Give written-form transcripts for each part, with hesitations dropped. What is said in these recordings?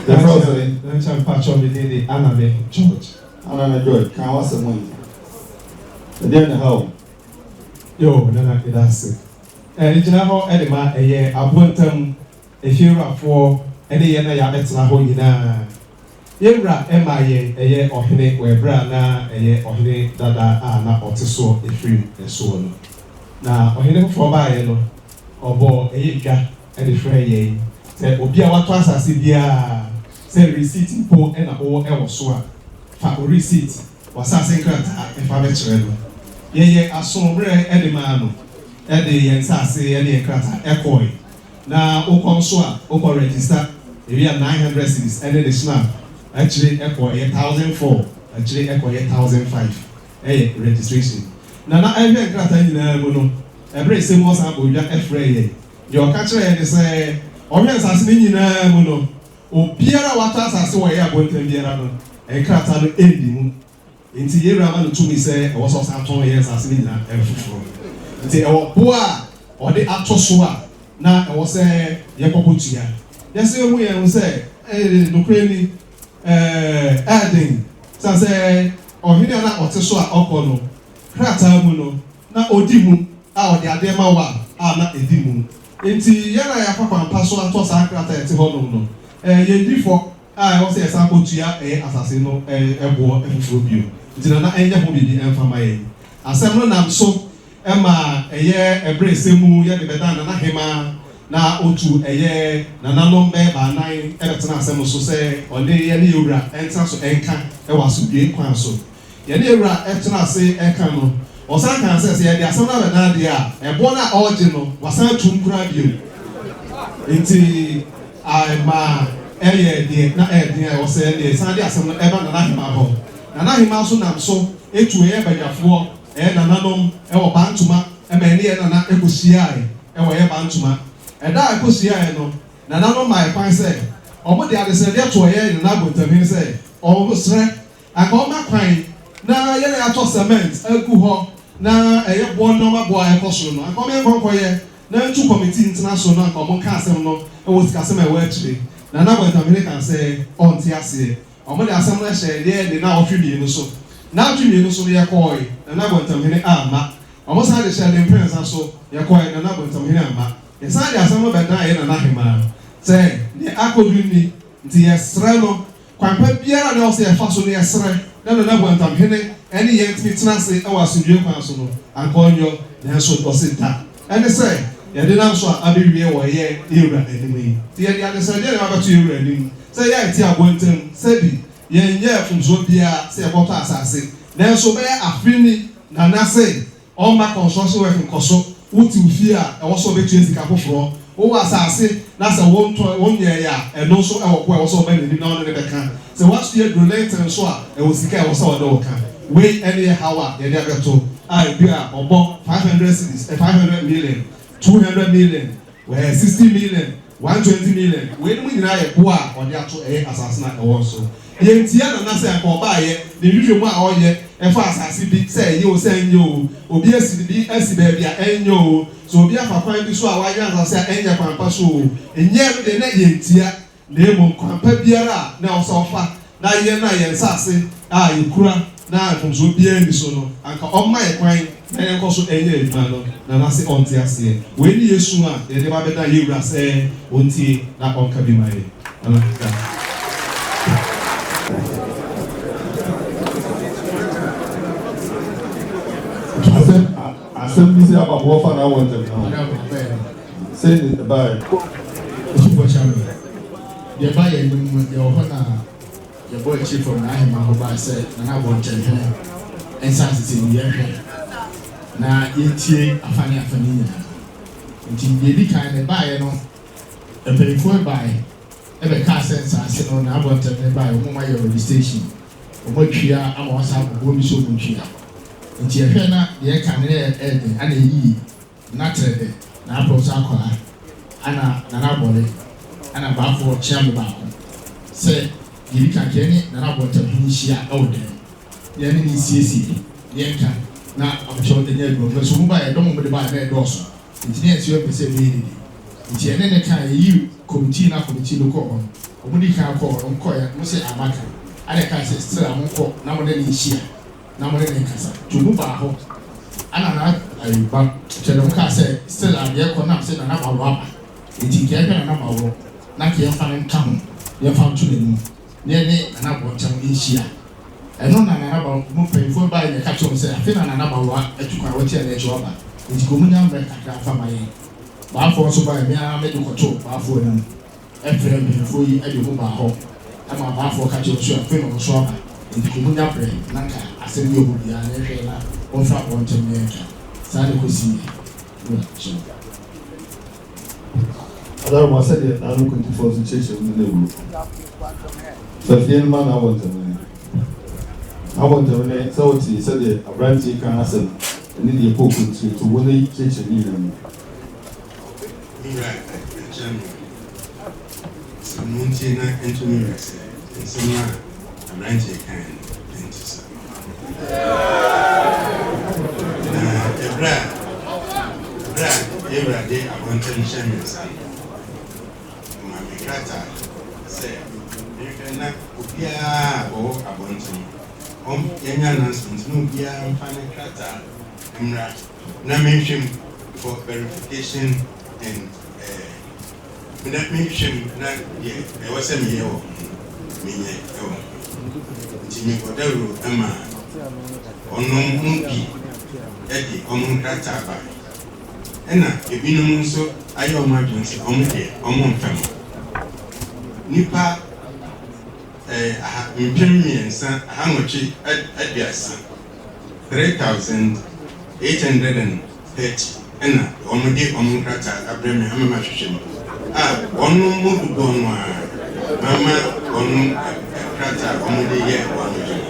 Yɛfrɛ wo sɛn? Nankyɛ mpakyɛw me din de Anane George. Anane George, ka w'asɛm yi. Ɛdeɛn na ɛha wo? Yoo, Nana meda ase. Ɛgyina hɔ de ma ɛyɛ aboa ntam efiewurafoɔ ne yɛn a yɛabɛtena hɔ nyinaa. Yɛn wura maa yɛn ɛyɛ ɔhene wɔ ɛberɛ a na ɛyɛ ɔhene dada a na ɔte soɔ ɛfiri soɔ no. Na ɔhene foforɔ baeɛ no, ɔbɔɔ ɛyɛ dwa de frɛɛ yɛn sɛ obi a watɔ asase biara, sɛ receipt mpo na wowɔ wɔ so a, fa wo receipt, w'asase nkrataa fa bɛkyerɛ no. Yɛyɛ asoɔmmerɛ de maa no de yɛn nsase ne yɛn nkrataa kɔe. Na wokɔ nso a, wokɔ register, ebi a 900 cedis ne ne snap, akyire kɔ ɛyɛ 1004, akyire kɔ ɛyɛ 1005 yɛ registration. Na na ɛhwɛ nkrataa nyinaa mu no, ɛberɛ sɛ mu ɔsan bɔɔ dwa frɛɛ yɛn. Deɛ ɔka kyerɛɛ yɛn ne sɛ, ɔhwɛ nsase no nyinaa mu no, obiara a watɔ asase wɔ yɛn abɔnten biara no, nkrataa no nni mu. Enti yɛn wura ama no tumi sɛ ɛwɔ sɛ ɔsan tɔn yɛn nsase no nyinaa foforɔ. Enti ɛwɔ boɔ a ɔde ato so a na ɛwɔ sɛ yɛkɔkɔ tua. Yɛsan hu yɛn ho sɛ, ee, nokorɛ ni, ɛɛ, ɛyɛ den, ɛsiane sɛ ɔhene a na ɔte so a ɔkɔ no, krataa mu no, na ɔdi mu a ɔde adeɛ ma wo a, a na ɛdi mu. Enti yɛn a yɛafa kwan pa so atɔ saa krataa a ɛte hɔnom no, ɛɛ, yɛnni fɔ a ɛwɔ sɛ yɛsan kɔtua ɛyɛ asase no boɔ foforɔ bio. Nti na na ɛnyɛ ho biribi mfa ma yɛn. Asɛm no nam so ma ɛyɛ ɛberɛ sɛ mu yɛde bɛdan Nana Hemaa na ɔtu ɛyɛ nananom bɛyɛ baanan bɛtena asɛm no so sɛ ɔne yɛne yɛn wura ntena so nka wɔ asomdwoeɛ kwan so. Yɛne yɛn wura tena ase ka no, ɔsan kaa sɛ, sɛ yɛde asɛm no abɛdan deɛ a, ɛboɔ no a ɔregye no, wasan atum koraa bio. Enti ɛmaa ɛyɛɛ deɛ na ɛyɛ den a ɛwɔ sɛ yɛne yɛsan de asɛm no ba Nana Hemaa hɔ. Nana Hemaa nso nam so tuu ɛyɛ badwafoɔ, ɛyɛ nananom wɔ Bantoma ma ɛne yɛn nana kɔhyiaeɛ wɔ ɛyɛ Bantoma. Ɛda a ɛkɔhyiaeɛ no, nananom maa kwan sɛ wɔde adesrɛdeɛ too ɛyɛ Nana Agontamhene sɛ ɔresrɛ Anka ɔma kwan na yɛn a yɛatɔ cement agu hɔ na ɛyɛ boɔ nnoɔma boɔ a ɛkɔ soro no, anka ɔma yɛnkɔ nkɔyɛ na ntu kɔmitii ntena so na anka ɔmo nka asɛm no wɔ sikasɛm a ɛwɔ akyire. Nana Boatamhene kaa sɛ ɔnte aseɛ. Ɔmo de asɛm no hyɛɛ yɛn ne naawɔtwe mmienu so. Naawɔtwe mmienu so no yɛkɔɔe, Nana Boatamhene amma. Ɔmo san de hyɛɛ ne mprɛnsa so, yɛkɔɔe, Nana Boatamhene amma. Yɛsan de asɛm no bɛdan yɛn Nana Hemaa sɛ deɛ akɔdu ni, nti yɛsrɛ no Kwan pa biara a na ɛwɔ sɛ yɛfa so na yɛsrɛ na Nana Boantamhene ne yɛn tumi tena ase wɔ asomdwoe kwan so no, anka ɔnyɔ. Nanso ɔse da ne sɛ yɛde nam so a abewie wɔ yɛn ne yɛn Wura anim yi. Nti yɛde adesrɛdeɛ na ɛba bɛto yɛn Wura anim sɛ yɛn a yɛte aboa ntam sɛbi yɛnyɛɛ mfomsoɔ biara sɛ yɛkɔtɔ asase nanso bɛyɛ afe ni Nana se Ɔmma construction work nkɔso, wote wo fie a ɛwɔ sɛ ɔbɛtua sika foforɔ, wowɔ asase na sɛ wontɔ wonyɛeɛ a ɛno nso ɛwɔ bo a ɛwɔ sɛ ɔba n'anim na ɔne no bɛka, sɛ woasoɛ aduro lenten nso a ɛwɔ sika a ɛwɔ sɛ ɔne wo ka. Wei ɛne yɛ haw a yɛde abɛto a ebi a ɔbɔ 500 cedis, 500 million, 200 million, Ɛɛ 60 million, 120 million, weinom nyinaa yɛ boɔ a wɔde ato ɛyɛ asase no a ɛwɔ so. Yɛntia Nana sɛ anka ɔbaeɛ, ne nhwehwɛmu a ɔyɛ ɛfa asase bi sɛ ɛyɛ o sɛ ɛnyɛ o, obi asi bi asi baabi a ɛnyɛ o, sɛ obi afa kwan bi so a wayɛ asase a ɛnyɛ kwan pa so o, nyɛ no deɛ na yɛntia. Na mmom kwan pa biara a na ɛwɔ sɛ ɔfa na yɛn a yɛn nsase a yɛkura na mfomsoɔ biara nni so no, anka ɔmma yɛn kwan na yɛnkɔ so nyɛ adwuma no, na n'ase ɔnte aseɛ. Wei ne yɛn su a yɛde ba bɛdan yɛn Wura sɛ ɔntie na ɔnka bi ma yɛn. Nana, da. Asɛm asɛm bi sɛ ababoɔ fa na awɔ ntɛm na ho. Sɛn na ɛbaeɛ? Otumfoɔ Kyerɛwni, deɛ ɛbaa yɛn anim no, yɛwɔ hɔ na yɛbɔɔ akyire fam n'ahemman hɔ baa sɛ Nana Abɔntɛnhene nsa nsese mu yɛnhwɛ na yɛntie afa ne afa no nyinaa. Nti deɛ ɛdi kan no ɛbaeɛ no, mpanimfoɔ baeɛ bɛkaa sɛ nsaase no Nana Abɔntɛnhene baeɛ wɔn ayɛ registration, wɔn atwia ama wɔasan abɔ boɔ bi sɛ wɔn ntua. Nti yɛhwɛ na deɛ ɛka no na ɛyɛ den ana ɛyiyi Nana Trɛbɛ, Nana Prɔfɛsɔ Akwaah, ana Nana Abɔle, ana Baafoɔ Kyeame baako. Sɛ yɛdi kan ka yɛne Nana Abɔntamhene nhyia wɔ dan mu na yɛne no nsiesie na yɛnka na ahokyerɛw nyɛ adwuma because wɔn baeɛ dɔm a wɔde baeɛ na ɛdɔɔso nti na yɛn nso yɛmpɛ sɛ ɛbɛyɛ dede nti yɛne no kae yɛyii kɔmitii no a kɔmitii no kɔɔ hɔ no. Ɔmo di kan kɔɔ, ɔmo kɔɛ, ɔmo sɛ amaka ana ɛka sɛ still a mo nkɔ na mo ne ne nhyia na mo ne ne nkasa. Nti ɔmo baa hɔ ana na ayi ba kyerɛ ɔmo kaa sɛ still a deɛ kɔ nam sɛ Nana Baworo aba, nti nka yɛhwɛ Nana Baworo na nka yɛmfa ne nka ho, yɛmfa nto n'anim na yɛne Nana Abɔntɛm nhyia. Ɛno na Nana Baworo mo mpanyinfoɔ baa yɛ na ɛka kyerɛ wɔn sɛ afei na Nana Baworo atu kwan, wɔte a n'akyi waba, nti kò mu nya mmerɛ kakra mfa ma yɛn. Baafoɔ nso baa mmea mede kɔto baafoɔ anim, ɛfrɛ mpanyinfoɔ yi ɛde ɔmo baa hɔ ɛma baafoɔ ka kyerɛ wɔn so afei na ɔno nso aba, nti kò mu nya brɛ na nka asɛm yi ɔmo biara na ɛhwɛ na wɔmfa Abɔntɛm na yɛnka saa ne kɔsi yɛ wura kyerɛ. Adaroma, sɛdeɛ n'ano kwantifoɔ nso kyerɛkyerɛ mu no, na ewuro fɛfie no ma n'abɔntɛm ne n'abɔntɛm ne sɛ wote sɛdeɛ aberanteɛ ka asɛm ɛne deɛ kɔɔ kɔntire to wo ne kyerɛkyerɛ ne nyinaa mu. Nwura nkyɛn no sɛ montie na ntumi werɛ sɛ nsɛm a aberanteɛ kan no nti sa na ɛberɛ a yɛwurade Abɔntɛm hyɛ me nsa no, ɔma me krataa sɛ mehwɛ na obiara a wɔwɔ Abɔntɛm ɔm yɛnya announcement na obiara mfa ne krataa mmra na menhwɛ mu for verification and na menhwɛ mu na deɛ ɛwɔ sɛ meyɛ wɔ ho menyɛ ɛwɔ ho. Nti mebɔ dawuro ma ɔno mu bi ɛde ɔmo nkrataa ba, ɛna ebinom nso ayɛ ɔmo adwene sɛ ɔmo deɛ ɔmo mfɛ mo. Nipa aha 3830, 3830, ɛna wɔn de wɔn nkrataa abrɛ me ama ma hwehwɛ mu a wɔn mu dodoɔ no a mama wɔn krataa a wɔn de yɛ wɔn adwuma.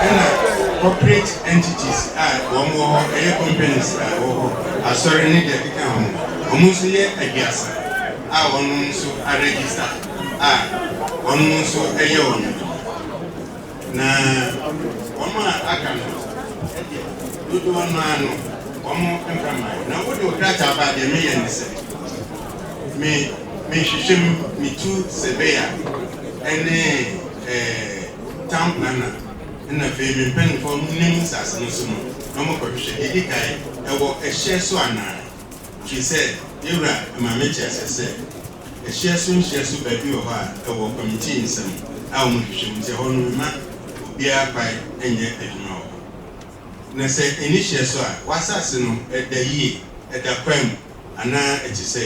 Ɛna corporate entities a wɔn wɔ hɔ, ɛyɛ companies a wɔwɔ hɔ, asɔre ne deɛ keka ho, wɔn nso yɛ 30 a wɔn nso aregister a wɔn nso yɛ wɔn adwuma. Na wɔn a aka no ɛdeɛ dodoɔ no ara no wɔn mfa mmaa. Na wode wo krataa ba, deɛ meyɛ ne sɛ me mehwehwɛ mu, metu surveyor ɛne town planner, ɛna afei me mpanimfoɔ nim nsase no so no na wɔkɔhwehwɛ. Deɛ di kan, ɛwɔ ɛhyɛ so anaa? Firi sɛ yɛwura maame te asɛ sɛ ɛhyɛ so nhyɛ so, baabi wɔ hɔ a ɛwɔ committee nsɛm a wɔn hwehwɛ mu, nti ɛhɔ no mema obiara kwan nyɛ adwuma wɔ hɔ. Na sɛ ɛni hyɛ so a, w'asase no ɛda yie, ɛda kwan mu anaa ɛte sɛ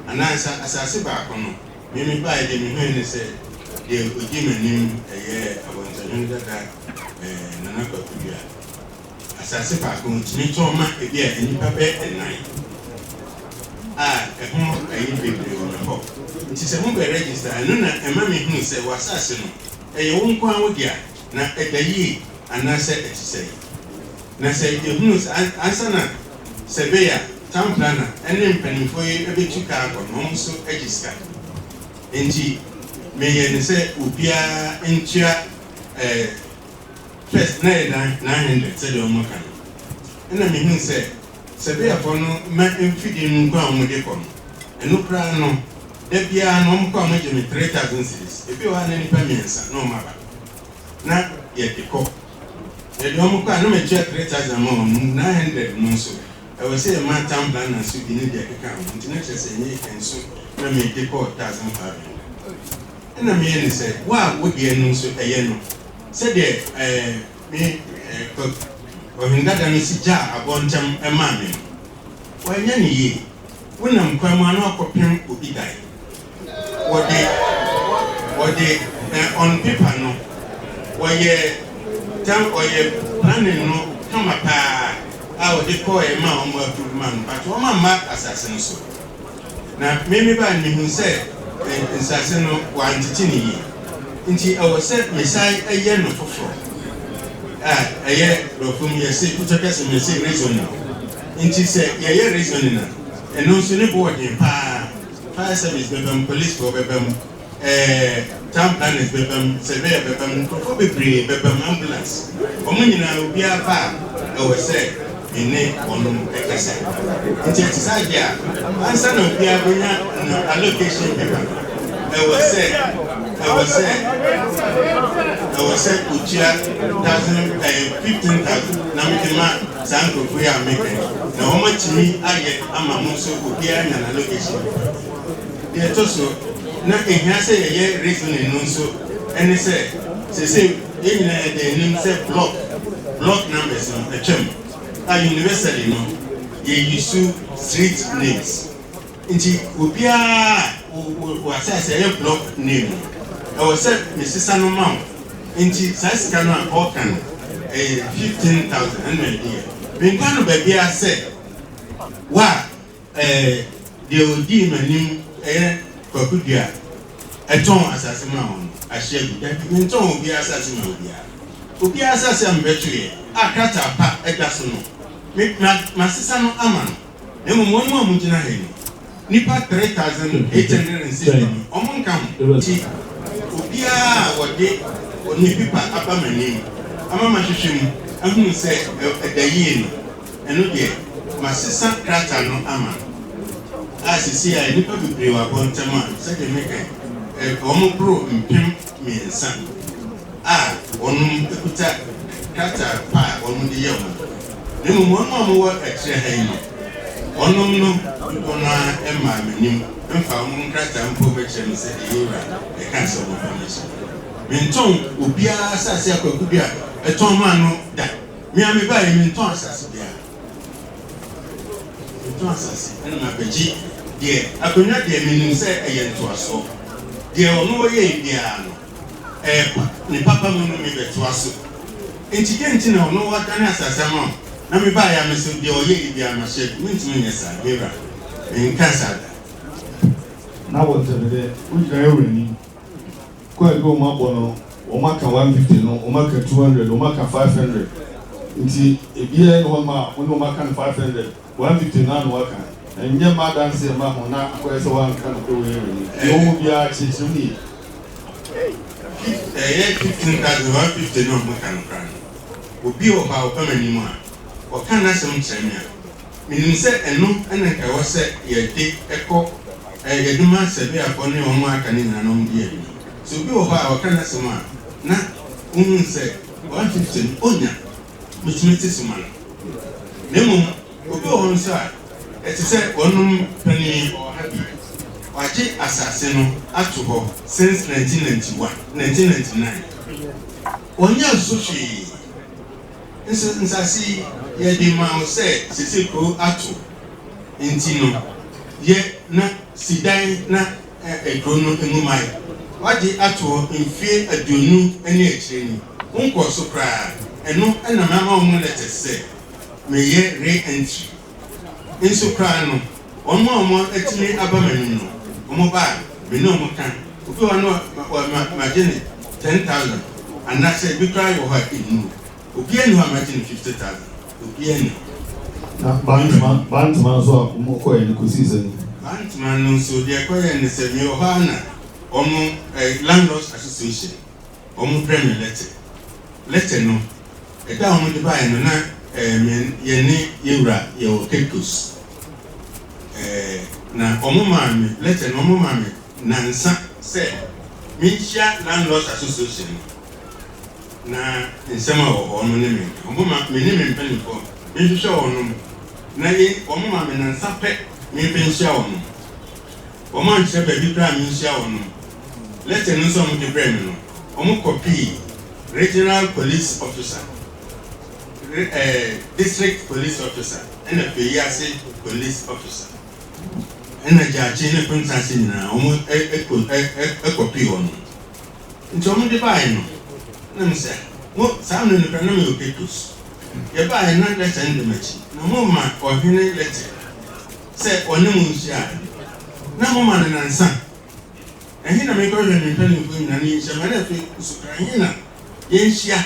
anaa nsa asase baako no. Mímí baa deɛ mehu ne sɛ deɛ odi m'anim, ɛyɛ Abɔntɛhene dada Nana Kwaku Dua, asase baako ntumi tɔn ma ebi a nnipa bɛyɛ ɛnan a ɛho ɛyɛ bebree wɔ me hɔ. Nti sɛ mo bɛ register, ɛno na ɛma mi hu sɛ w'asase no ɛyɛ wo nko ara wo dea na ɛda yie anaasɛ ɛte sɛ. Na sɛ yɛhunu sɛ ansa na surveyor, town planner ɛne mpanimfoɔ yi ɛbɛtu kaa akɔ no, wɔn nso agye sika. Nti meyɛ ne sɛ obiara ntua first na yɛ 900 sɛdeɛ wɔn ka no. Ɛna mehu sɛ surveyorfoɔ no ma mfidie no nko a wɔde kɔ no, ɛno koraa no da biara no wɔn kɔ a wɔgye me 3000 cedis. Ebi wɔ hɔ a na nipa mmiɛnsa na wɔn aba na yɛde kɔ, yɛde wɔn kɔ a na matua 3000 ma wɔn. 900 no nso ɛwɔ sɛ yɛma town planner nso bi ne deɛ ɛkeka ho, nti na kyerɛ sɛ ɛnyɛ ɛnso na mede kɔ 1500. Ɛna meyɛ ne sɛ wo a wo deɛ no nso ɛyɛ no sɛdeɛ me kɔ ɔhene dada no si gya Abɔntɛm ɛmaa me no, wɔanyɛ ne yie. Wonam kwan mu ano akɔpem obi dan, wɔde on paper no wɔyɛ tam, ɔyɛ planning no kama paa a wɔde kɔɔ ma wɔn approve ma no, but wɔn amma asase no so. Na mímí ba mihu sɛ nsase no wɔantete ne yie, nti ɛwɔ sɛ mesan ɛyɛ no foforɔ a ɛyɛ borɔfo mu yɛse kutɔ kɛse mu yɛse rezoning. Nti sɛ yɛyɛ rezoning a, ɛno nso ne bo ɔden paa. Fire service bɛba mu, police foɔ bɛba mu, town planners bɛba mu, surveyor bɛba mu, nkurɔfoɔ bebree bɛba mu, ambulance, wɔn nyinaa obiara ba a ɛwɔ sɛ me ne wɔn ɛkasa. Nti ɛte saa deɛ a, ansa na obiara bɛnya no allocation paper no. Ɛwɔ sɛ, ɛwɔ sɛ, ɛwɔ sɛ otua thousand ɛɛ 15,000 na mede ma saa nkurɔfoɔ yi a meka yi, na wɔn atumi ayɛ ama mo nso obiara nya n'allocation. Deɛ ɛtɔ so na ehia sɛ yɛyɛ reasoning no nso ɛne sɛ, sese yɛn nyinaa yɛda anim sɛ block numbers no atwam a, universally no yɛyi so street names, nti obiara wɔ asase ɛyɛ block name no, ɛwɔ sɛ mesesa no ma wo. Nti saa sika no a ɔreka no ɛyɛ 15,000. Ɛna ɛde yɛ menka no baabiara sɛ wa deɛ odii m'anim ɛyɛ Kwaku Dua ɛtɔn asase ma wɔn ahyɛ gu. Dabi, mentɔn obiara asase ma obiara. Obiara asase a mebɛto yɛ a krataa pa ɛda so no, me ma masesa no ama no. Na mmom wɔn a wɔgyina ha yi, nipa 3,860 no, wɔn nka ho. Nti obiara a wɔde ne pipa aba m'anim ama mahwehwɛ mu ahunu sɛ ɛda yie no, ɛno deɛ masesa krataa no ama no. A sisi a nipa bebree wɔ abɔntam a sɛdeɛ meka wɔn boro 3,000 a wɔn kuta krataa pa a wɔn de yɛ wɔn. Na mmom wɔn a wɔwɔ akyire ha yi no, wɔnom no dodoɔ no ara mmaa m'anim mfa wɔn nkrataa mpo bɛkyerɛ me sɛ ɛyɛ wura ɛka sɛ wɔmfa m'akyi. Mentɔn obiara asase akwaku bi a ɛtɔn maa no da. Me a mebaeɛ, mentɔn asase biara, mentɔn asase. Ɛna mabɛgye deɛ akonnwa deɛ, menim sɛ ɛyɛ ntoasoɔ. Deɛ ɔno ɔyɛɛ biara no, ɛyɛ pa ne papa mu no, mebɛtoa so. Nti deɛ nti na ɔno wadane asase ama wo na mebaeɛ a me so deɛ ɔyɛɛ biara mahyɛ gu, mentumi nyɛ saa. Mewura, menka saa da. Na wɔntɛm dɛ wogyina ewura anim kɔ a bi wɔn abɔ no, wɔn aka 150 no, wɔn aka 200, wɔn aka 500. Nti ebiara ne wɔn a wɔn ne wɔn aka no 500, 150 naa na wɔaka ɛnyɛ mma adanse ɛma ho na akɔyɛ sɛ wɔanka no koro wɔ ewura anim. Deɛ wɔn mu biara kyerɛkyerɛ mu yie. Ɛyɛ 15,000, 150 na ɔmo ka no kora no, obi wɔ hɔ a ɔba m'anim a ɔka n'asɛm kyerɛ me a, menim sɛ ɛno ɛna nka ɛwɔ sɛ yɛde ɛkɔ yɛde ma sɛbeafoɔ ne wɔn a aka ne nyinaa na wɔn di adwuma. So obi wɔ hɔ a ɔka n'asɛm a na ohun sɛ 150 no onya, metumi te so ma no. Na mmom obi wɔ hɔ nso a ɛte sɛ wɔnom panin ɔwɔ ha bi, wagye asase no ato hɔ since 1991, 1999, wɔnyɛ nso hwee nso. Nsase yi yɛde ma wo sɛ sese kuro ato nti no yɛ na si dan na kuro no emu man. Wagye ato hɔ mfie 20 ne akyire ni, wonkɔɔ so koraa. Ɛno ɛna mama wɔn letter sɛ meyɛ re-entry nso koraa no, wɔn a wɔn atumi aba m'anim no, wɔn ba a me ne wɔn ka, obi wɔ hɔ no ma magye ne 10,000 anaasɛ ebi koraa wɔ hɔ a enu. Obiara ni hɔ a magye ne 50,000, obiara ni hɔ. Na Bantama nso a wɔn kɔɛ no kɔsii sɛ Bantama no nso deɛ ɛkɔyɛ ne sɛ mewɔ hɔ a na wɔn landlords association wɔn brɛ me letter. Letter no ɛda a wɔn de baeɛ no, na me yɛne yɛwura yɛwɔ Cape Coast na wɔn maa me letter no, wɔn maa me nansa sɛ menhyia landlords association no na nsɛm a wɔ hɔ no ne me nka. Wɔn ma me ne me mpanimfoɔ menhwehwɛ wɔn na yɛ wɔn maa me nansa pɛ mempɛ nhyia wɔn. Wɔn ankyerɛ baabi koraa a menhyia wɔn. Letter no nso a wɔde brɛ me no, wɔn kɔpii regional police officer, district police officer, ɛna Feyiase police officer, ɛna Gyaakye ne Kuntanse nyinaa, wɔn ɛkɔ ɛkɔpii wɔn. Nti wɔn de baeɛ no, na mo sɛ mo saa mmerɛ no koraa na meyɛ Cape Coast. Yɛbaeɛ na letter no da m'akyi na mo ma ɔhene letter sɛ ɔne mo nhyia a, na mo ma no nansa. Ɛhe na mekɔhwɛ me mpanimfoɔ nyinaa ne yɛnhyia ma na afei nso koraa ɛhe na yɛnhyia?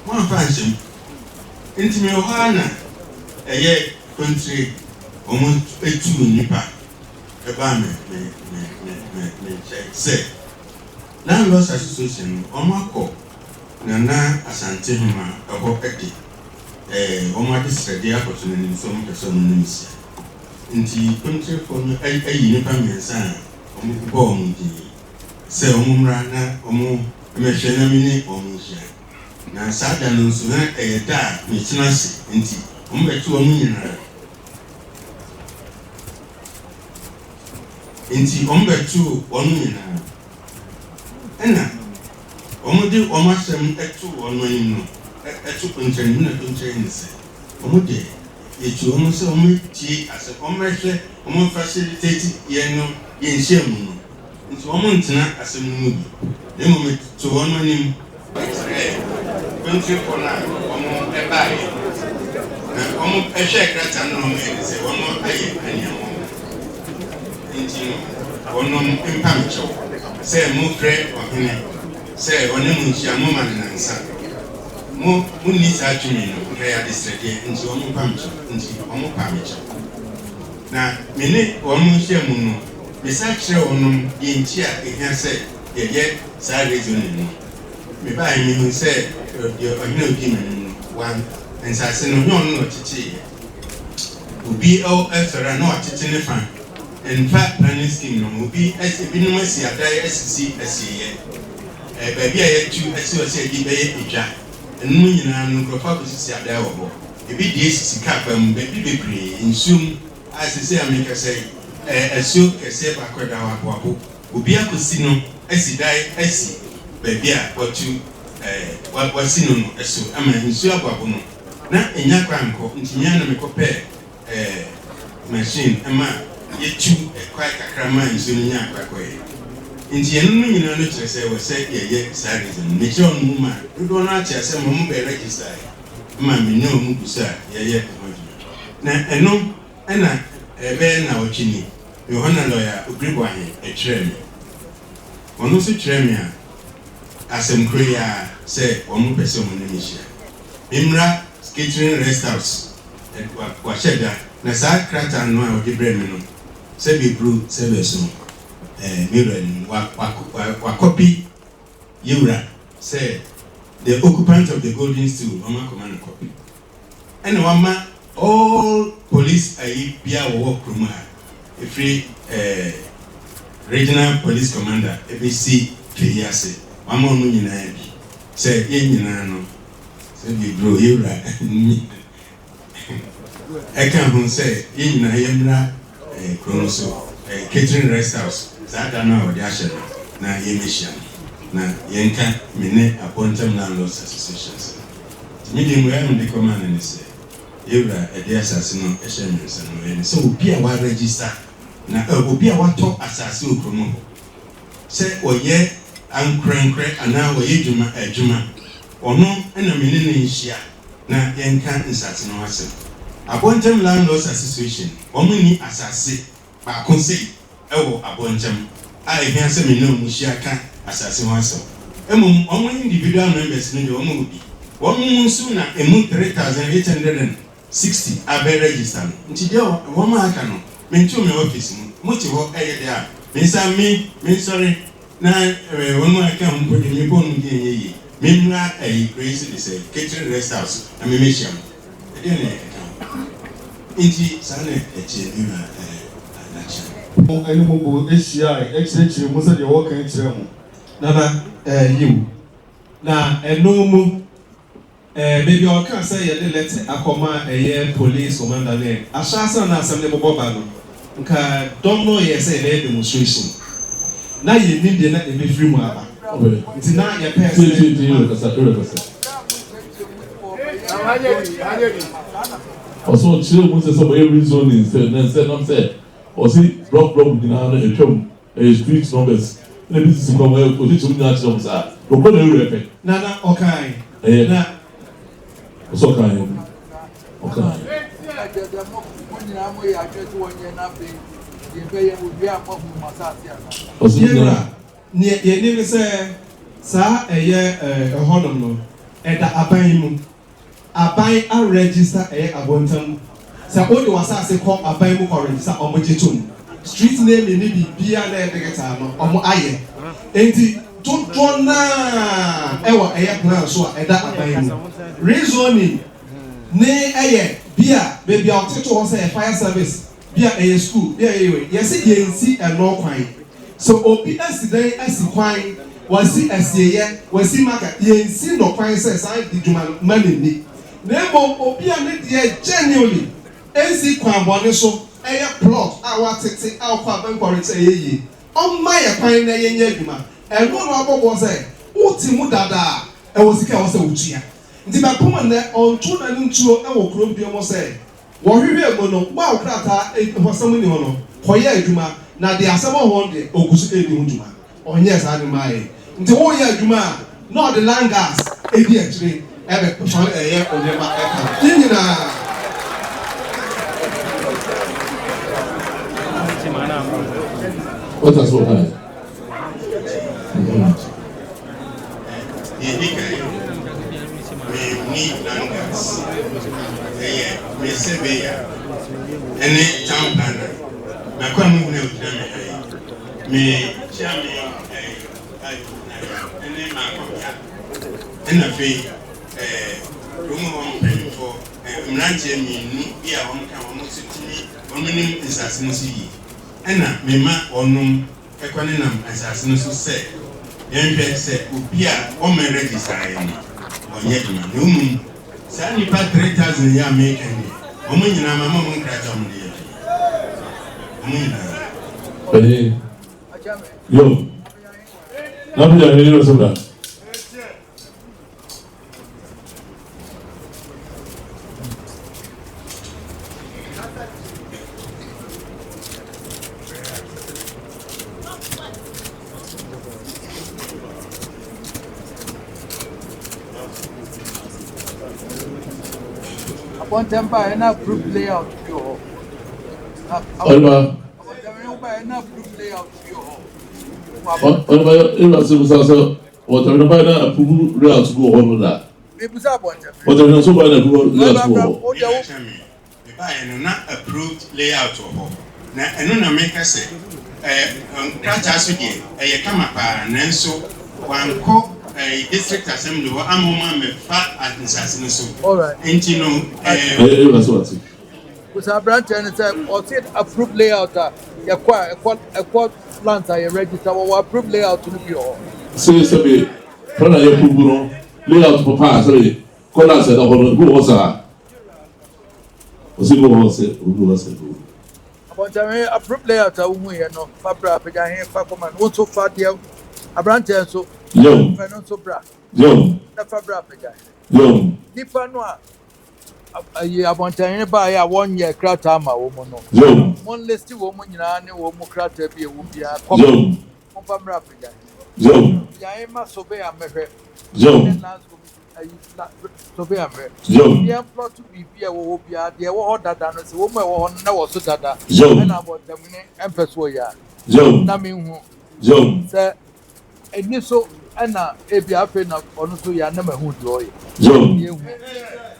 Moamfa anhyɛ mu. Nti mewɔ hɔ ara na ɛyɛ kontire wɔn etu nnipa ɛbaa me nkyɛn sɛ landlords association no wɔn akɔ Nana Asantehema ɛhɔ ɛde wɔn adesrɛdeɛ akɔto n'anim sɛ wɔn pɛ sɛ wɔn ne me hyia. Nti kontirefoɔ no ayi nnipa mmiɛnsa a wɔn bobɔ wɔn din. sɛ wɔmmra na wɔmmɛhwɛ na me ne wɔn nhyia. Na saa da no nso, na ɛyɛ da a metena ase, enti wɔbɛto wɔn nyinaa. Enti wɔbɛtoo wɔn nyinaa. Ɛnna wɔde wɔn asɛm too wɔn anim no, ɛto nkyɛn mu na ɛto nkyɛn ne sɛ, wɔn deɛ, yɛtu wɔn sɛ wɔmmɛtie asɛm, wɔmmɛhwɛ, wɔmfacilitate yɛn no, yɛn nhyiamu no. Nti wɔntena asɛm no mu bi, na mmom meto wɔn anim kyerɛɛ Kontrefoɔ no a wɔbaeɛ, na wɔhwɛɛ krataa no na wɔyɛɛ no sɛ wɔayɛ aniammɔho. Enti no, wɔnom mpa me kyɛw sɛ mofrɛ ɔhene sɛ ɔne mo nhyia, momma no nnansa. Mo, monni saa tumi no, nka ɛyɛ adesrɛdeɛ, nti wɔmpa me kyɛw. Nti wɔpaa me kyɛw. Na me ne wɔn nhyiamu no, mesan kyerɛɛ wɔnom deɛ nti a ɛhia sɛ yɛyɛ saa rezoning no. Mebaeɛ no, mehuu sɛ deɛ ɔhene a ɔdii m'anim no, wan, nsase no, nyɛ ɔno na ɔkyekyeeɛ. Obi sɔre a na wakyekye ne fa, ɛmfa planning scheme no ho. Obi, ebinom asi adan asisi asieeɛ, ɛɛ, baabi a yɛatu asi hɔ sɛ yɛde bɛyɛ edwa, ɛno mu nyinaa no, nkurɔfoɔ akɔsisi adan wɔ hɔ. Ebi deɛ sisi kaa kwan mu, baabi bebree, nsuo mu a seesei a merekasa yi, ɛɛ, asuo kɛseɛ baako a ɛda hɔ, Aboabo, obi akɔsi no asi dan asi baabi a wɔatu, ɛɛ, wa, wasi no no so ama nsuo aboabo no, na ɛnnya kwan nkɔ, nti me ara na mekɔpɛɛ, ɛɛ, machine ma yɛtu kwan kakra maa nsuo no nyaa kwan kɔeɛ. Nti ɛno no nyinaa no kyerɛ sɛ ɛwɔ sɛ yɛyɛ saa reason no. Mekyerɛw no mu maa dodoɔ no ara te aseɛ ma wɔbɛ register-eɛ. Ma me ne wɔn gu so a yɛyɛ ho adwuma. Na ɛno na ɛbɛyɛ nnawɔtwe ni, mewɔ hɔ na lɔya Obiri Boahen kyerɛɛ me. Ɔno nso kyerɛɛ me a asɛm koro yi ara sɛ wɔn pɛ sɛ wɔn ne me hyia. Memmra Catering Rest House, wahyɛ da, na saa krataa no a ɔde brɛɛ me no, sɛbe buru sɛbe ɛso, ɛɛ, me wura nim, wa, wa, wa, wakɔpi Yewura sɛ the occupant of the golden stool wɔn akɔma no copy ɛna wama all police ayi bia wɔwɔ kurom ha ɛfiri ɛɛ regional police commander ɛbɛsi fei ase wama wɔn nyinaa bi sɛ yɛn nyinaa no sɛ bi bro yewura Ɛka ho sɛ yɛn nyinaa yɛmmra kuro no so, Catering Rest House, saa da no a wɔde ahyɛ no na yɛmmɛhyia no na yɛnka me ne Abontam Landlords Association asɛm. Nti me deɛ mmuaeɛ a mede kɔmaa no ne sɛ, Yɛwura ɛde asase no hyɛɛ me nsa no, ɛyɛ ne sɛ obi a waregister na obi a watɔ asase wɔ kurom hɔ sɛ ɔyɛ ankorɛnkorɛ anaa ɔyɛ dwuma adwuma, ɔno na me ne no nhyia na yɛnka nsase no ho asɛm. Abɔntɛm Landlords Association, wɔn nni asase baako sei wɔ Abɔntɛm a ɛhia sɛ me ne wɔn hyia ka asase ho asɛm. Mmom wɔn individual members no deɛ wɔn wɔ bi. Wɔn mu nso na ɛmu 3,860 abɛ register no. Nti deɛ wɔn a aka no, mentoo me office mu. Mote hɔ ɛyɛ dɛ a, mensan me mensɔre Na wɔn a ɛka ho mpo de, mebɔ wɔn din a ɛnyɛ yie. Memmra ayi kuro yi so de sɛ Catering Rest House na memmɛhyia mo. Ɛdeɛn na ɛkeka ho? Enti saa na ɛteɛ, me wura Anakyɛ. Mo ne mo bo hyiae kyerɛkyerɛɛ mu sɛdeɛ wɔka kyerɛɛ mo. Nana, eh, yiw. Na ɛno mu. Eh, baabi a ɔkaa sɛ yɛde lɛtɛ akɔma ɛyɛ police commander ne ahyɛase a na asɛm no bobɔ ba no, nka dɔm no yɛɛ sɛ yɛbɛyɛ demonstration. Na yɛnnim deɛ na ɛbɛfiri mu aba. Nti na yɛpɛɛ sɛ. Tie tie tie yɛrekasa yɛrekasa. Ɔsɛ ɔkyerɛ mu sɛ sɛ ɔyɛ rezoning sɛ na sɛ nam sɛ ɔsi block block nyinaa no atwam ɛyɛ street numbers ɛna ebi sisi kwan mu ɛyɛ ɔkyekyɛ mu nyinaa kyerɛ mu saa nokora na ewura pɛ. Na na ɔkae. Ɛyɛ na. Ɔsɛ ɔkae ɔkae. Ɔsɛ Yɛwura, neɛ yɛnim ne sɛ saa ɛyɛ ɛhɔnom no ɛda aban mu. Aban a register ɛyɛ abontam sɛ wode w'asase kɔ aban mu kɔ register ɔmo gye tom street naming ne biribiaa na ɛyɛ digital no ɔmo ayɛ enti dodoɔ naa ɛwɔ ɛyɛ plan so a ɛda aban mu rezoning ne ɛyɛ bia baabi a ɔte to hɔ sɛ ɛyɛ fire service bia ɛyɛ school bia ɛyɛ wei yɛse yɛnsi ɛno kwan. Sɛ obi asi dan asi kwan, wasi asieeɛ, wasi market, yɛnsi no kwan sɛ saa di dwuma no mma no nni. Na mmom obi a ne deɛ genuinely ɛnsi kwan bɔne so, ɛyɛ plot a watete a wokɔ abɛnkɔre sɛ ɛyɛ yie, ɔmma yɛ kwan na yɛnyɛ adwuma. Ɛno na wabɔ boɔ sɛ wote mu dada a, ɛwɔ sika a ɛwɔ sɛ wotua. Nti bɛpem nnɛ, ɔnto n'ani ntuo wɔ kurom bio mu sɛ Wɔhwehwɛɛ mu no, wo a wo krataa ho asɛm nni hɔ no, kɔyɛ adwuma, na deɛ asɛm wɔ ho no deɛ, ɔgu so redi ho dwuma. Ɔnyɛɛ saa de mmaa yɛn. Nti woreyɛ adwuma a, na ɔde langas di akyire bɛfa ɛyɛ wo nneɛma ka ho. Ne nyinaa. Wate ase wɔ kan? Deɛ ɛdi kan, menni langas. Ɛyɛ me surveyor ne town planner. M'akoa mu hene a ɔgyina me ha yi, me chairman a ɔgyina ha yi, ne m'akɔbea. Ɛna afei kurom hɔ mpanimfoɔ, mmeranteɛ mmienu bi a wɔka wɔn nso tumi, wɔnim nsase no so yie. Ɛna mema wɔnom kɔnenam asase no so sɛ yɛnhwɛ sɛ obi a wɔmmɛrɛgistaeɛ no, ɔnyɛ adwuma. Na mmom saa nnipa 3,000 yi a mereka yi deɛ, wɔn nyinaa mama wɔn nkrataa a wɔde yɛ adwuma. Wɔn nyinaa. Ɛne yo na bi yɛ yɛ sɛ bra. Abɔntɛm ba ɛna approved layout bi wɔ hɔ. Ɔba. Abɔntɛm ba ɛna approved layout bi wɔ hɔ. Ɔba yɛ sɛ sɛ Wɔtɛm no bae na approval layout bi wɔ hɔ no da. Mebisa abɔntɛm. Wɔtɛm no nso bae na approval layout bi wɔ hɔ. Me na kyerɛ me, mebaeɛ no na approved layout wɔ hɔ, na ɛno na meka sɛ ɛɛ nkrataa so deɛ ɛyɛ kama paa, nanso wankɔ ɛɛ district assembly hɔ amma wɔn ammɛfa nsase no so, nti no ɛɛ. Ɛyɛ ɛwura so ate. Busa aberanteɛ no sɛ ɔse approved layout a yɛkɔ a ɛkɔ ɛkɔ plans a yɛ register wɔwɔ approved layout no bi wɔ hɔ. Se sɛbe plan a yɛ approve no layout papa a sɛbe kɔ lands a ɛda hɔ no ebi wɔ hɔ saa? Ɔse ebi wɔ hɔ sɛ ebi wɔ hɔ sɛ ebi wɔ hɔ. Abɔntɛmee approved layout a wohu yɛ no fa bra Apagyahe fa kɔma no wo nso fa deɛ aberanteɛ nso Yom. fɛ no nso bra Yom. na fa bra Apagyahe. Yom. Nipa no a Ayi abɔntɛnhene baeɛ a wɔnyɛɛ krataa ma wɔn no, Yom. monlisti wɔn nyinaa ne wɔn mu krataa bi a ɛwɔ biara kɔma. Yom. Momfa mmra Apagyae. Yom. Apagyae mma surveyor mmɛhwɛ. Yom. Ne lands commission ayi la surveyor mmɛhwɛ. Yom. Yɛn plɔto biribi a ɛwɔ hɔ biara, deɛ ɛwɔ hɔ dada no, sɛ wɔn mu a ɛwɔ hɔ no na ɛwɔ so dada, Yom. ɛna abɔntɛnhene mpɛ so ɔyɛ a, Yom. na menhu Yom. sɛ ɛni so ɛna ebi afei na ɔno nso yɛ anam ɛho deɛ ɔyɛ. Yom. Yɛhu.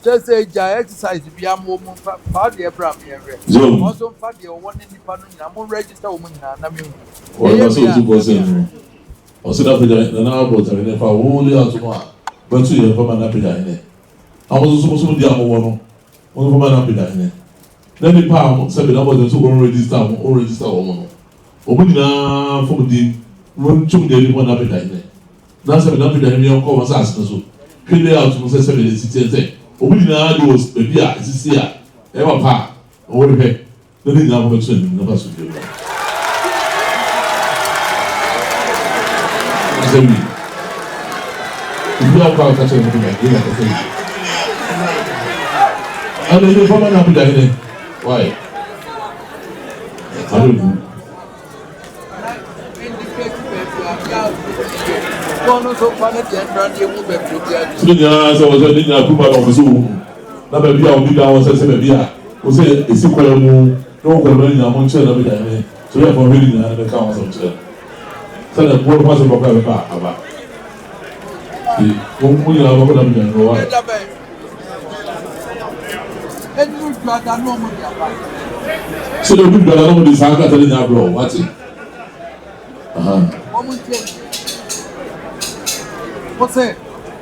Kyerɛ sɛ gya exercise bi ama wɔn mfa fa deɛ bra me yɛnhwɛ. Yom. Wɔn nso mfa deɛ ɔwɔ ne nipa no nyinaa mo register wɔn nyinaa na mehu. Wɔn Yɛyɛ ba sɛ wie a otu bɔ na sɛ mehwɛ. no. Ɔsɛ na apagya nana abɔ tɛmɛ ne fa wo layout no a bɛto yɛn fa ma na apagya hene. Na mo nso mo di a mowɔ no mo nso fa ma na apagya hene. Na nipa a mo sɛbi na bɔ tɛmɛ so wɔn register mo wɔn register wɔn no. Wɔn nyinaa fam din wɔn ntum deɛ bi ma na apagya hene. Na sɛbi na apagya hene yɛn kɔ wɔn asase no so. Hwɛ layout no sɛ sɛbi esi teɛ sɛ wɔn nyinaa de wɔ baabi a esisi a ɛyɛ papa a wɔn hwɛ na ne nyinaa bɛto anim na ba so bio no. Kasa wie. Obi a ɔkɔ a ɔka kyerɛ no bɛda yɛ kasa wie. Ɛna ɛyɛ fama na abɛda hene. Why? Abɛbu. Sɛ nyinaa sɛ wɔsɛ ne nyinaa kuruba na wɔpɛ sɛ wɔhu na baabi a obi da wɔn sɛ sɛ baabi a wɔsɛ esi kwan mu na wɔkɔ no nyinaa mo nkyerɛ na bɛda hene so yɛ fɔn hwɛ ne nyinaa na bɛka wɔn asɛm kyerɛ no sɛdeɛ mo ho asɛm bɛkɔ a bɛba aba ti mo mo nyinaa bɛkɔ na bɛda hene wɔ sɛdeɛ obi dwada na mo de saa nkrataa no nyinaa brɛ wɔ wate.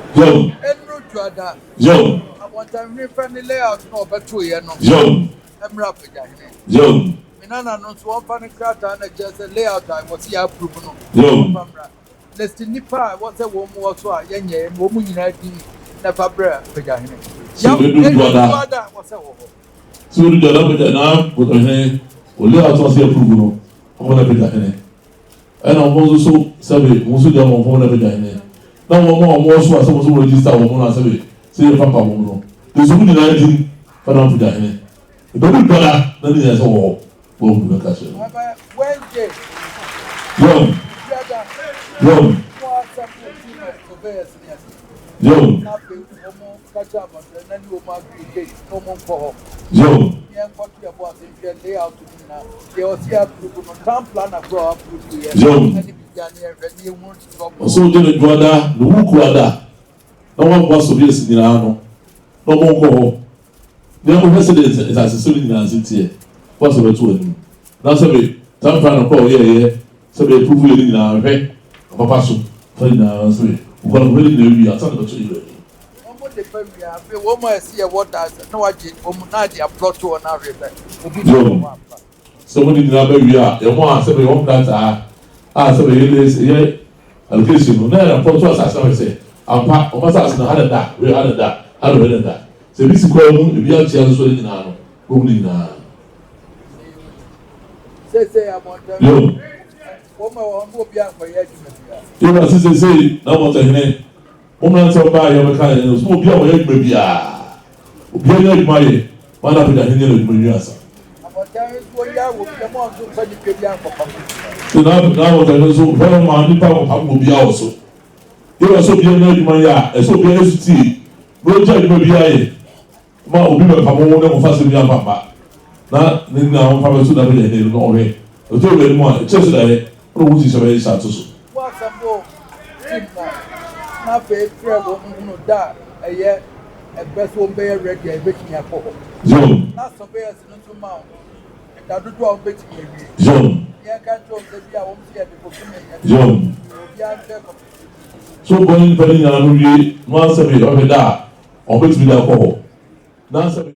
Yom. Yom. Yom. Yom. Nana no nso wɔmfa ne krataa na kyerɛ sɛ layout a wɔsi yɛ approve no, wɔmfa mmra. List nipa a wɔsɛ wɔn mu wɔ so a yɛnyɛ no, wɔn mu nyinaa din na fa brɛ Pagyahene. Sɛ obedu Dwoada. Dwoada wɔsɛ wɔ hɔ. Sɛ obedu Dwoada pagya na Bɔtɔhene o layout a ɔsɛ approve no ɔmfa na Pagyahene. Ɛna wɔn nso so sɛbe wɔn nso deɛ wɔn mfa na Pagyahene. Na wɔn a wɔn wɔ so a sɛ wɔn nso wɔn register wɔn no a sɛbe sɛ yɛmfa mpa wɔn no. List wɔn nyinaa din fa na Pagyahene. Ebedu Dwoada na ne nyinaa sɛ wɔ hɔ. Wɔn mu bɛka kyerɛ no. Wednesday. Yom. Dwoada. Yom. Wɔn assemble team of surveyors ni ase. Yom. Na afei wɔn kakyɛ abɔnten na ne wɔn agree date na wɔn nkɔ hɔ. Yom. Yɛn nkɔto yɛ bɔ ase nhwɛ layout no nyinaa. Deɛ ɔsi approve no, town planner koro a approve yɛ. Yom. Ɛne biribiara ne yɛhwɛ ne yɛhu trouble. Ɔsɛ ogye ne Dwoada ne Wukuada na wɔaboa surveyors nyinaa no na wɔn nkɔ hɔ na wɔhwɛ sɛ de nsase so no nyinaa nsi teɛ wɔasɛ bɛto anim na sɛbe town planner kɔ a ɔyɛɛyɛ sɛbe approve yɛ ne nyinaa hwɛ ɔpapa so fa nyinaa sɛbe wokɔ no kɔhwɛ ne nyinaa wie ansa na bɛto yɛ anim. Wɔn de pa wie afei wɔn a ɛsi yɛ wɔ da na wagye wɔn na ade aplot wɔ n'ahwɛ sɛ obi na Yom. wɔ ampa. Sɛ wɔn nyinaa bɛwie a yɛn a sɛbe wɔn krataa a sɛbe yɛ yɛ allocation no na yɛn apɔto asase na wɔyɛ sɛ ampa wɔn asase no ha na da wei, ha na da, ha na wei na da, sɛ ebi si kwan mu, ebi akyea nso ne nyinaa no wɔn ne nyinaa. Sese abɔnten. Yom. Wɔn a wɔn no obi ankɔyɛ adwuma biara. Yɛwura sisesei na wɔtɛhene wɔn mmeranteɛ ɔbaa yɛ ɔbɛka yɛn no so obi a wɔyɛ adwuma biara, obi a yɛ adwuma yɛ wɔn apagya hene yɛ adwuma nwi asa. Abɔnten nso wɔyɛ wɔ bi ɛmu nso nfa nipa bi ankɔpam. Sɛ na wɔtɛhene nso hwɛ wɔn ma nipa akɔpam wɔ biara wɔ so. Yɛwura sɛ obi a yɛ adwuma yɛ a ɛsɛ obi a yɛ so tie na ogya adwuma biara yɛ ma obi bɛ pam wɔn ne wɔn fa sɛ bi ampampa na ne nyinaa wɔn fa bɛ so na bɛ yɛ hene no ɔhwɛ ɔtɔ wura mu a ɛkyɛ so da yɛ ɔna wɔn ti sɛ bɛyɛ hyɛ ato so. Wɔn assemble team na afei frɛ wɔn hunu da a ɛyɛ ɛbɛ so wɔn bɛyɛ ready a ebɛtumi akɔ hɔ. Yom. Na surveyors no nso ma wɔn da dodoɔ a wɔn bɛtumi awie. Yom. Yɛn ka kyerɛ wɔn sɛ bi a wɔn si yɛ de bosome yɛ. Yom. Obiara nhwɛ kɔ. So bɔ ne nipa ne nyinaa no wie na asɛm yɛ ɔhwɛ da a ɔbɛtumi de akɔ hɔ na asɛm.